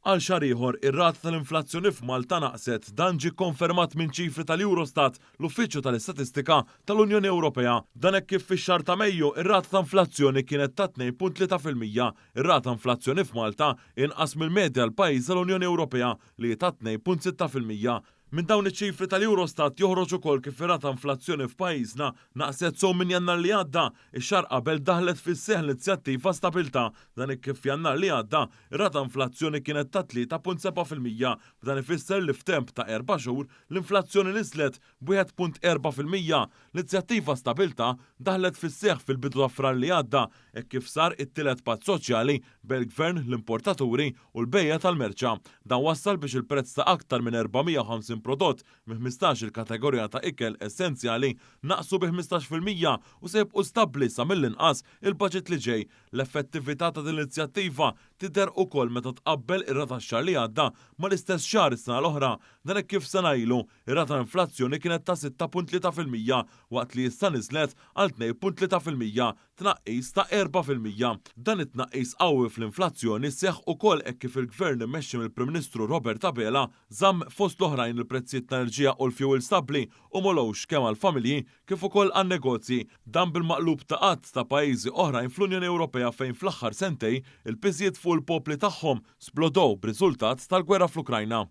Għal xahar ieħor, ir-rata tal-inflazzjoni f'Malta naqset. Dan ġie kkonfermat minn ċifri tal-Eurostat, l-Uffiċċju tal-Istatistika tal-Unjoni Ewropea. Dan hekk kif fix-xahar ta' Mejju, ir-rata ta' inflazzjoni kienet ta' 2.3%. Ir-rata inflazzjoni f'Malta inqas mill-medja l-pajjiż tal-Unjoni Ewropea li hi ta' 2.6%. Minn dawn iċ-ċifri tal-Eurostat joħroġ ukoll kif ir-rata inflazzjoni f'pajjiżna naqset sew minn Jannar li għadda. Ix-xahar qabel daħlet fis-seħħ l-inizjattiva Stabbiltà. Dan hekk kif f'Jannar li għadda, ir-rata inflazzjoni kienet ta' 3.7%. B'dan ifisser li f'temp ta' 4 xhur l-inflazzjoni niżlet b'1.4%. L-inizjattiva Stabbiltà daħlet fis-seħħ fil-bidu ta' Frar li għadda, hekk kif sar it-tielet patt soċjali bejn il-gvern, l-importaturi u l-bejjiegħa tal-merċa. Dan wassal biex il-prezz ta' aktar minn 450 prodott minn 15 il-kategorija ta' ikel essenzjali naqsu bi 15% u se jibqu stabbli sa mill-inqas il-budget li ġej. L-effettività ta' din l-inizjattiva tidher ukoll meta tqabbel ir-rata x-xahar li għadda mal-istess xahar is-sena l-oħra. Dan hekk kif sena ilu ir-rata inflazzjoni kienet ta' 6.3% waqt li issa niżlet għal 2.3%, tnaqqis ta' 4%. Dan it-tnaqqis qawwi fl-inflazzjoni seħħ ukoll hekk kif il-gvern immexxi mill-Prim Ministru Robert Abela żamm fost l-oħrajn il-prezzijiet ta' enerġija u l-fuel stabbli u m'għolewx kemm għall-familji kif ukoll għan-negozji. Dan bil-maqlub ta' għadd ta' pajjiżi oħrajn fl-Unjoni Ewropea fejn fl-aħħar sentejn il-piżijiet fuq il-popli tagħhom splodow b'riżultat tal-gwerra fl-Ukrajna.